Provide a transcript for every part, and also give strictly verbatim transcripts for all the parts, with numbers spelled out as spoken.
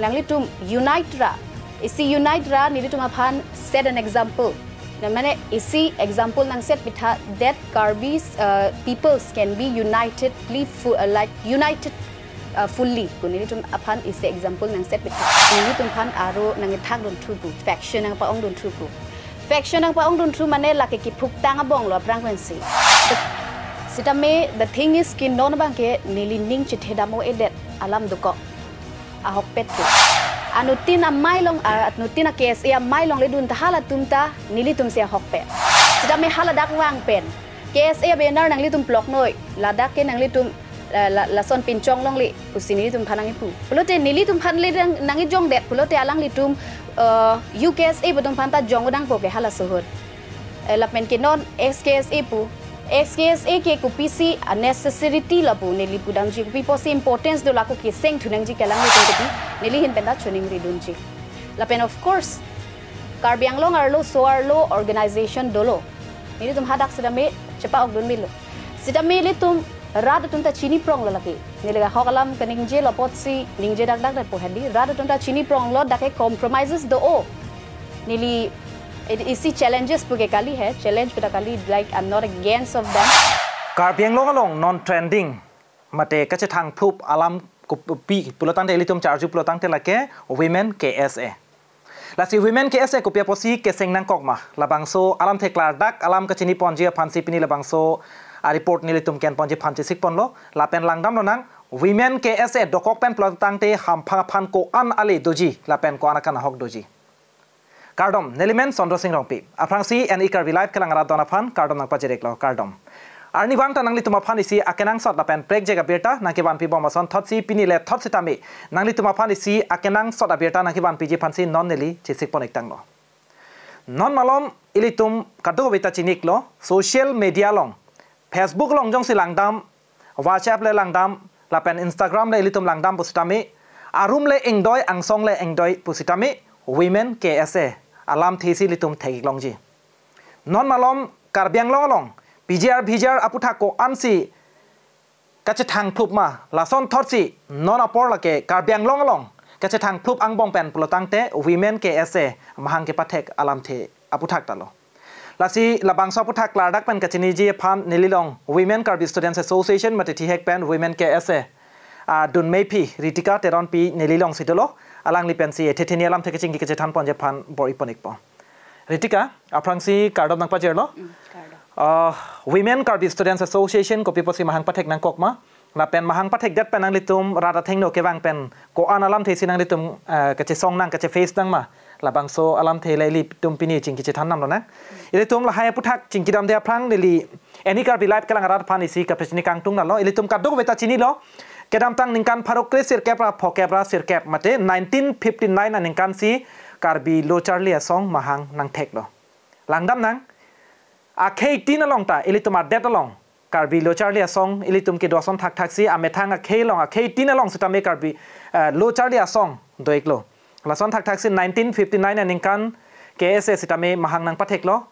Nanglitum unite ra, isi unite ra, nelitum aphan set an example. Na mane isi example nang set pitha that Karbi uh, peoples can be unitedly fu- uh, like united uh, fully. Ko nelitum aphan isi example nang set pitha. Nelitum aphan aro nang ithak don thu pu, faction nang paong don thu pu. Faction nang paong don thu mane lake kiphuktang abong lo aphrang pensi. Sitame the thing is ki non abang ke neli ning chethedam o edet alam dokok ahokpet ke. Anuttin amei along, a- anuttin a K S A amei along le dun ta halatum ta nelitum si ahokpet. Sitame haladak vang pen K S A banner nanglitum plok noi, ladak ke nanglitum la- la- lason pinchong longle pusi nelitum aphan nang ipu. Pulote nelitum aphan le nang- nang ijongdet pulote alanglitum uh, U K S A pu atum aphan ta jong odang po ke hala sohot. Eh, lapen ke non X K S A pu. X K S A ke kopisi unnecessarity lapu neli pudamji, kopi pusi importance do lako keseng thunangji ke alanglitum kopi, neli ahin pen ta choningri dunji. Lapen of course Karbi Anglong arlo so-arlo organization dolo. Nelitum hadak sitame chepa-ok dun milo. Sitame ilitum rat atum ta chini prong lo lake. Neli ahok alam kaningje lo apotsi ningje dakdak det po hedi. Rat atum ta chini prong lo, dak ke compromises do o. Neli it- isi challenges pu ke kali he, challenge pu ta kali, like I'm not against of them. Karbi Anglong along non trending mate kachethang phlup alam kopi pulotangte, ilitum charju pulotangte lake Women K S A. Lasi Women K S A kopi apotsi keseng nangkok ma, labangso alamthe klardak alam kachini ponji aphansi pini labangso a report nelitum ken ponji aphan chesik ponlo. Lapen langdam lonang, Women K S A dokok pen pulotangte hamphang aphan ko-an ale doji lapen ko-an akan ahok doji. Kardom, neli men Sondro Sing Rongpi. Aphrangsi N E Karbi Live kelang arat don aphan kardom nangpajir-iklo, kardom. Arnivang ta nanglitum aphan isi akenangsot lapen prekjak abirta nangkevanpi bom ason thotsi pini le thot sitame nanglitum aphan isi akenangsot abirta nangkevanpiji aphansi non neli chesik pon-ik tanglo. Non malom ilitum kadokave ta chini-iklo, social media along, Facebook along jongsi langdam, WhatsApp le langdam, lapen Instagram le ilitum langdam pusitame, arum le ingdoi, angsong le ingdoi pusitame, Women K S A alamthe si ilitum thek-ik longji. Non malom Karbi Anglong along P G R V G R aputhak ko-ansi kachethang phlup ma, lason thotsi non apor lake Karbi Anglong along kachethang phlup angbong pen pulotangte Women K S A mahang kepathek alamthe aputhak ta lo. Lasi labangso aputhak klardak pen kachiniji aphan neli along Women Karbi Students Association mate thihek pen Women K S A adun mephi Ritika Teronpi neli alongsi dolo, alangli pensi ethe theni alamthe kachingki kachethan ponji aphan bor-i pon-ikpo. Ritika, aphrangsi kardom nangpajirlo. Mm, kardom. Uh, Women Karbi Students Association kopi apotsi mahang pathek nangkok ma, lapen mahang pathekdet pen nanglitum rat athengno kevang pen ko-an alamthe si nanglitum uh, kachesong nang, kacheface nang ma, labangso alamthe le ilitum pini chingki chethan nam lonang. Ilitum lahai aputhak chingki damde aphrang neli N E Karbi Live kelang arat aphan isi kapachini kangtung nalo, ilitum kadokave ta chinilo. Kedamtang ningkan pharo kre sirkep ra phokep ra sirkep mate nineteen fifty-nine aningkan si Karbi Lo Charli Asong mahang nangtheklo. Langdam nang, akhei tin along ta ilitum adet along Karbi Lo Charli Asong ilitum kedo ason thakthak si amethang akhei along, akhei tin along sitame Karbi uh, Lo Charli Asong do-iklo. Lason thakthak si nineteen fifty-nine aningkan K S A sitame mahang nangpatheklo.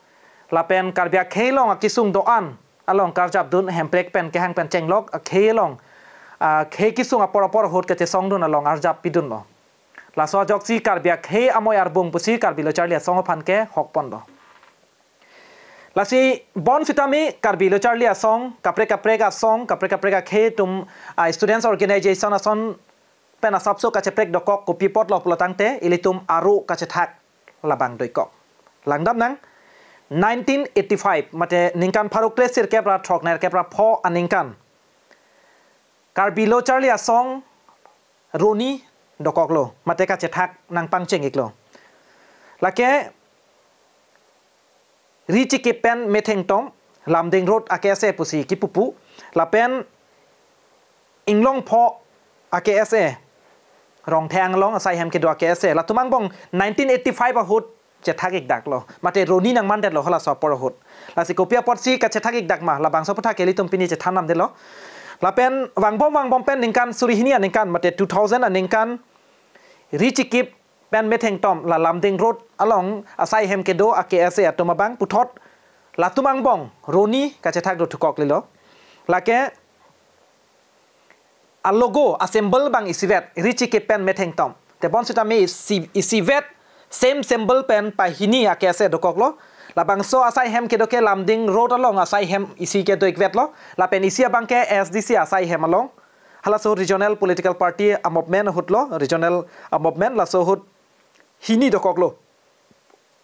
Lapen Karbi akhei along akesung do-an along karjap dun, hemprek pen kehang pen chenglok akhei along, ah, khei kesung apor apor ahut kachesong dun along arjap pidunlo. Laso ajoksi Karbi akhei amoi arbung pusi Karbi Lo Charli Asong aphan kehok ponlo. Lasi bonsitame Karbi Lo Charli Asong, kaprek kaprek asong, kaprek kaprek akhei atum, ah, students organization ason pen asapso kacheprek dokok kopi apotlo pulotangte ilitum aro kachethak labang do-ikok. Langdam nang, nineteen eighty-five mate ningkan pharo kre sirkep ra throk nerkep ra pho aningkan Karbi Lo Charli Asong roni dokoklo mate kachethak nangpangcheng-iklo. Lake Richikip pen Methengtom, Lumding Road a-K S A pusi kipupu, lapen Inglongpho a-K S A, Rongtheng Anglong asai hem kedo a-K S A, latum angbong nineteen eighty-five ahut chethak-ikdaklo, mate roni nangmandetlo halaso apor ahut. Lasi kopi apotsi kachethak-ikdak ma, labangso aputhak ke ilitum pini chethan namdetlo. Lapen vangbom vangbom pen ningkan suri hini aningkan mate two thousand aningkan Richikip pen Methengtom la Lumding Road along asai hem kedo a-K S A atum abang puthot latum angbong roni kachethak do thukoklilo. Lake a-logo, a-symbol abang isivet, Richikip pen Methengtom. tebon sitame isi, isivet same symbol pen pahini a-KSA dokoklo. Labangso asai hem kedo ke Lumding Road along asai hem isi kedo ikvetlo. Lapen isi abang ke ASDC asai hem along. Halaso regional political party a-movement ahutlo, regional a-movement, laso ahut hini dokoklo.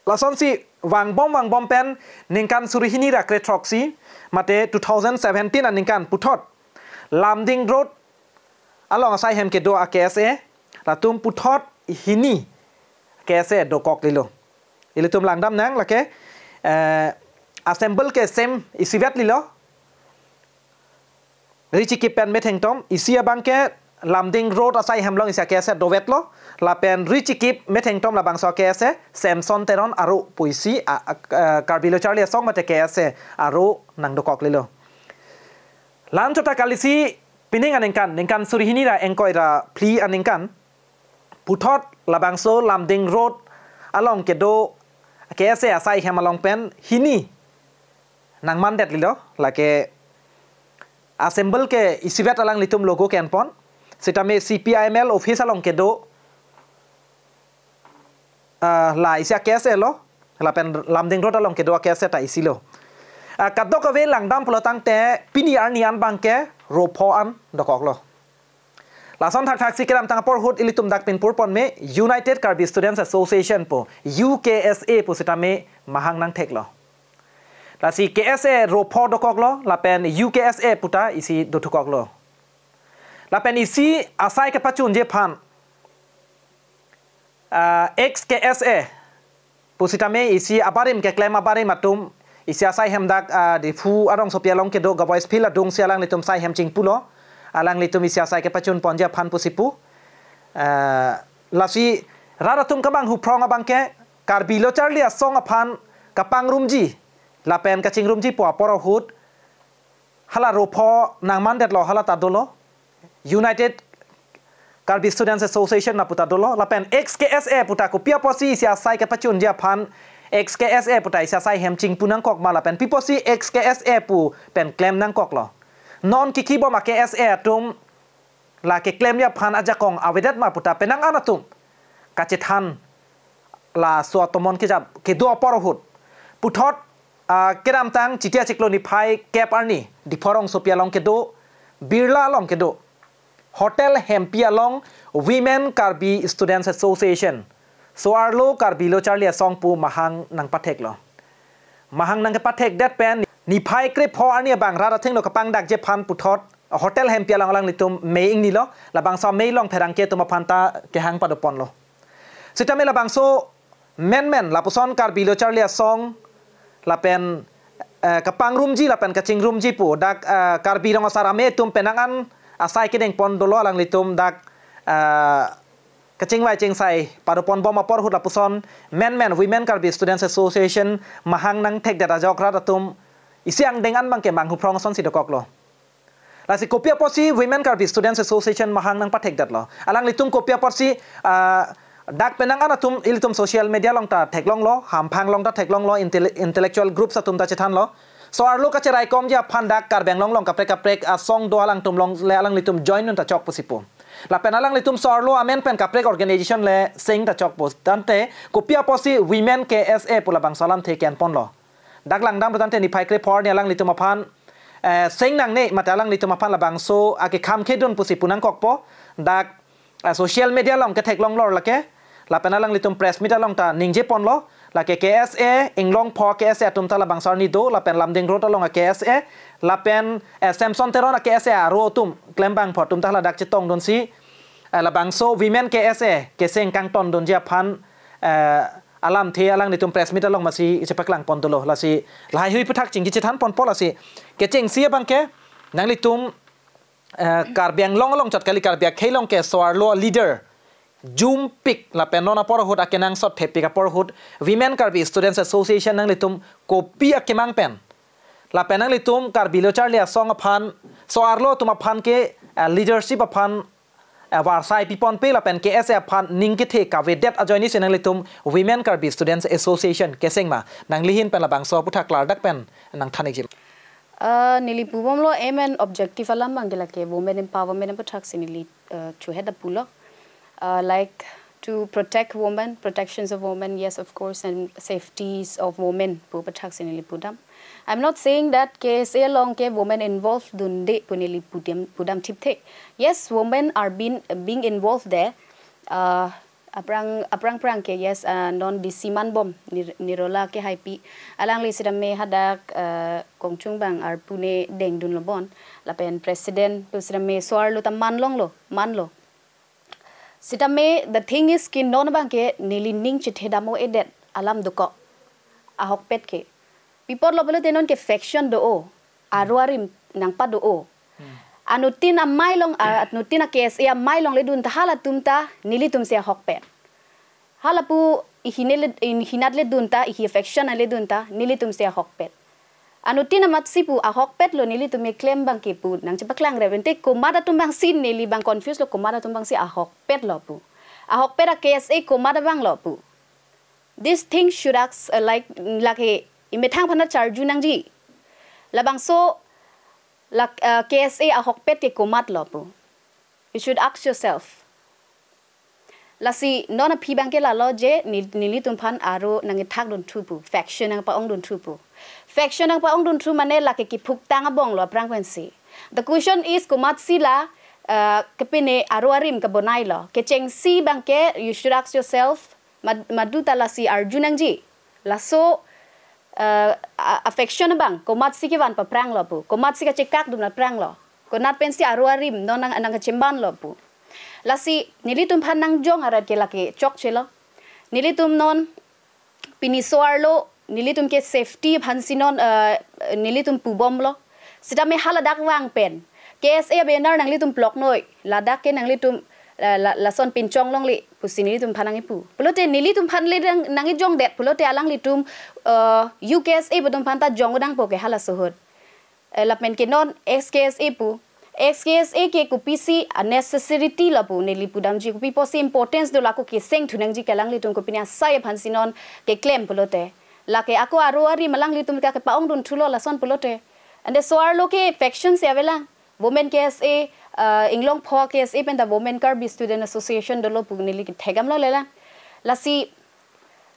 Lasonsi vangbom vangbom pen ningkan suri hini ra kre throksi, mate two thousand seventeen aningkan puthot Lumding Road along asai hem kedo a-KSA, latum puthot hini KSA dokoklilo. Ilitum langdam nang lake, eh, a-symbol ke same isivetlilo. Richikip pen methengtom, isi abang ke Lumding Road asai hem along isi a-KSA dovetlo, lapen richikip methengtom labangso a-KSA Samson Teron aro pu isi a, a, a, Karbi Lo Charli Asong mate KSA aro nangdokoklilo. La-anchot ta kalisi pining aningkan, ningkan suri hini ra ingkoi ra phli aningkan, puthot labangso Lumding Road along kedo KSA asai hem along pen hini nangmandetlilo, lake a-symbol ke isivet alanglitum logo ke-enpon. Sitame CPIML office along kedo, ah, la isi a-KSA lo, lapen Lumding Road along kedo a-KSA ta isilo. Ah, kadokave langdam pulo tangte pini arni an abang ke ropho an dokoklo. Lason thakthaksi kedamtang apor ahut ilitum dak pinpur ponme United Karbi Students Association pu, UKSA pu sitame mahang nangtheklo. Lasi KSA ropho dokoklo, lapen UKSA puta isi dothukoklo. Lapen isi asai kepachunji aphan, ah, ex-KSA pusitame isi abarim keklem abarim atum, isi asai hem dak, ah, Diphu arongsopi along kedo Gavoice Field adungsi alanglitum sai hem chingpulo, alanglitum isi asai kepachun ponji aphan pusi pu. Ah, lasi rat atum kemanghu phrong abang ke Karbi Lo Charli Asong aphan kapangrumji lapen kachingrumji pu apor ahut hala ropho nangmandetlo, hala ta dolo. United Karbi Students Association na puta dolo. Lapen ex-KSA puta kopi apotsi isi asai kepachunji aphan ex-KSA puta isi asai hem chingpu nangkok ma, lapen pi apotsi ex-KSA pu pen klem nangkoklo. Non kiki bom a-KSA atum la keklemji aphan ajakong avedet ma puta penang an atum kachethan laso atomon kejap kedo apor ahut. Puthot, ah, kedamtang Chiti achiklo niphai kep arni Diphu arongsopi along kedo, Birla along kedo Hotel Hempi along Women Karbi Students Association, so-arlo Karbi Lo Charli Asong pu mahang nangpatheklo. Mahang nangkepathekdet pen niphai krepho arni abang rat athengno kapangdakji aphan puthot Hotel Hempi along alanglitum mei ingnilo, labangso amei along pherangke atum aphan ta kehang padoponlo. Sitame labangso menmen lapuson Karbi Lo Charli Asong lapen, eh, kapangrumji lapen kachingrumji pu dak, eh, Karbi Rong Asar Amei atum penang an asai kedengpon dolo, alanglitum dak, eh, kachingvai chingsai padoponbom apor ahut lapuson menmen Women Karbi Students Association mahang nangthekdet ajok rat atum isi angdeng an abang ke manghu phrong asonsi dokoklo. Lasi kopi apotsi Women Karbi Students Association mahang nangpathekdetlo? Alanglitum kopi apotsi, ah, dak penang an atum ilitum social media along ta theklonglo, hamphang along ta theklonglo, intele-, intellectual groups atum ta chethanlo. So-arlo kacheraikomji aphan dak Karbi Anglong along kaprek kaprek asong do, alangtum along le alanglitum join un ta chok pusi pu. Lapen alanglitum so-arlo amen pen kaprek organization le seng ta chok pu. Tangte kopi apotsi Women KSA pu labangso alamthe ke-enponlo? Dak langdam tangte niphai krepho arni alanglitum aphan, eh, seng nangne mate alanglitum aphan labangso akekham khedun pusi pu nangkokpo. Dak, eh, social media along ketheklonglor lake, lapen alanglitum press meet along ta ningjeponlo, lake KSA, Inglongpho KSA atum ta labangso arni do, lapen Lumding Road along a-KSA, lapen, eh, Samson Teron a-KSA aro atum klembangpho atum ta ladak chetongdunsi, eh, labangso Women KSA keseng kangtondunji aphan, eh, alamthe alanglitum press meet along masi chepaklangpon dolo. Lasi lahaihui aputhak chingki chethanponpo, lasi kechengsi abang ke nanglitum, eh, Karbi Anglong along chot kali, Karbi akhei along ke so-arlo leader jumpik lapen non apor ahut akenangsot thepik apor ahut Women Karbi Students Association nanglitum kopi akemang pen, lapen nanglitum Karbi Lo Charli Asong aphan, so-arlo atum aphan ke, eh, leadership aphan, eh, varsai piponpe lapen KSA aphan ning kethe kavedet ajoinesi nanglitum Women Karbi Students Association keseng ma? Nangli ahin pen labangso aputhak klardak pen nangthan-ikji. Ah, neli pubomlo aim and objective alam abang ke lake women empowerment aputhaksi neli, ah, chuhet apulo. Ah, like, To protect women, protections of women, yes, of course, and safeties of women pu aputhak si neli pudam. I'm not saying that K S A along ke women involved dunde pu neli pudam, pudam thipthe. Yes, women are being, being involved there. Uh, aphrang, aphrang phrang ke, yes, uh, non D C manbom Nir-, Nirola Kehaipi. Alangli sitame hadak, uh, kongchung bang arpu ne dengdunlo bon. Lapen president pu sitame so-arlo ta manlonglo, manlo. Sitame, the thing is ki non bang ke neli ning chethedam-o-edet alam dokok. Ahokpet ke. Pi apotlo pulote non ke faction do-o. Aro arim nangpado-o. Anuttin amei along, a-, anuttin a K S A amei along ledun ta halatum ta nelitum si ahokpet. Hala pu ihi ne le, in-, hinat ledun ta, ihi faction ale dun ta, nelitum si ahokpet. Anuttin amat si pu ahokpetlo nelitum keklem bang ke pu nangchepaklang rep ente komat atum bang si neli bang confuse lo, komat atum bang si ahokpetlo pu. Ahokpet a K S A komat abanglo pu. This thing should ask, uh, like, lake imethang aphan ta charju nangji. Labangso lak, uh, K S A ahokpet ke komatlo pu. You should ask yourself. Lasi non aphi bang ke lalo je ni-, nelitum aphan aro nangkethak dunthu pu, faction nangpa-ong dunthu pu. Faction nangpa-ong dunthu mane lake kiphuktang abonglo aphrang pensi. The question is komat si la, uh, kepine aro arim kabonailo. Kechengsi bang ke, you should ask yourself, mad-, madu ta lasi arju nangji. Laso, uh, a-, a faction abang, komat si kevan papranglo pu. Komat si kachekak dun papranglo. Konat pensi aro arim non nang, nangkachimbanlo pu. Lasi nelitum aphan nangjong arat ke lake chokchelo. Nelitum non pini so-arlo, nelitum ke safety aphan si non, eh, nelitum pubomlo. Sitame haladak vang pen K S A banner nanglitum ploknoi, ladak ke nanglitum, eh, la-, lason pinchong longle pusi nelitum aphan nangkipu. Pulote nelitum aphan le nang, nangkijongdet pulote alanglitum, eh, U K S A pu atum aphan ta jong-o dangpo ke halaso ahut. Eh, lapen ke non ex K S A pu. Ex K S A ke kopisi a necessity lo pu neli pudamji, kopi pusi importance do, lako keseng thu nangji ke alanglitum kopine asai aphan si non keklem pulote. Lake ako aro arim alanglitum ke kepa-ong dunthulo lason pulote. Ante so-arlo ke faction si avelang. Women K S A, uh, Inglongpho K S A pen ta Women Karbi Student Association dolo pu neli kethekdamlo lelang. Lasi,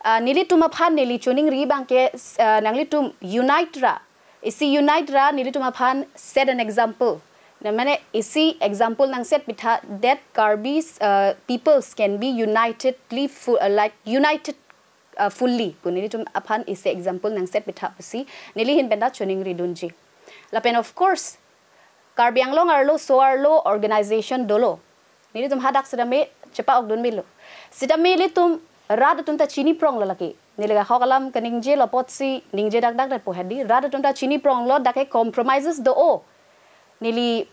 uh, nelitum aphan neli choningri bang ke, uh, nanglitum unite ra. Isi unite ra nelitum aphan set an example. Na mane isi example nangset pitha that Karbi, uh, peoples can be unitedly fu-, uh, like united, uh, fully. Pu nelitum aphan isi example nangset pitha pusi neli ahin pen ta choningri dunji. Lapen of course, Karbi Anglong arlo so-arlo organization dolo. Nelitum hadak sitame chepa-ok dun melo. Sitame ilitum rat atum ta chini pronglo lake. Neli ke ahok alam keningjelo apotsi ningje dakdak det pu hedi. Rat atum ta chini pronglo, dak ke compromises do-o. Neli,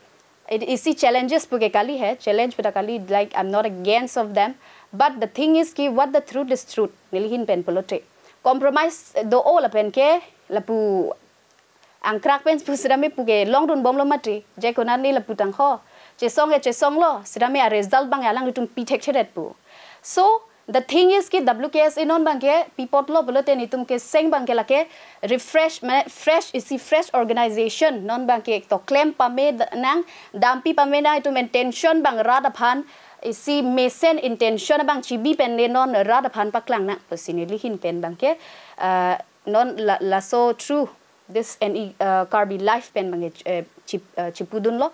it, isi challenges pu ke kali he, challenge pu ta kali, like, I'm not against of them. But the thing is ki what the truth is truth. Neli ahin pen pulote. Compromise do-o lapen ke lapu angkrak pen pu sitame pu ke longdunbomlo mati. Je konat ni lapu tangho. Chesong ke chesonglo, sitame a result bang alanglitum pi thekthedet pu. So, the thing is ki W K S A non bang ke pi apotlo pulote nelitum keseng bang ke lake refresh, mane fresh, isi fresh organization non bang ke to klem pame d-, nang, dampi pame nang, itum intention bang rat aphan, isi mesen intention bang chibi pen le non rat aphan paklang nang pusi neli ahin pen bang ke, uh, non la, laso true this and, uh, Karbi life pen bang ke, uh, chip, uh, chipudunlo.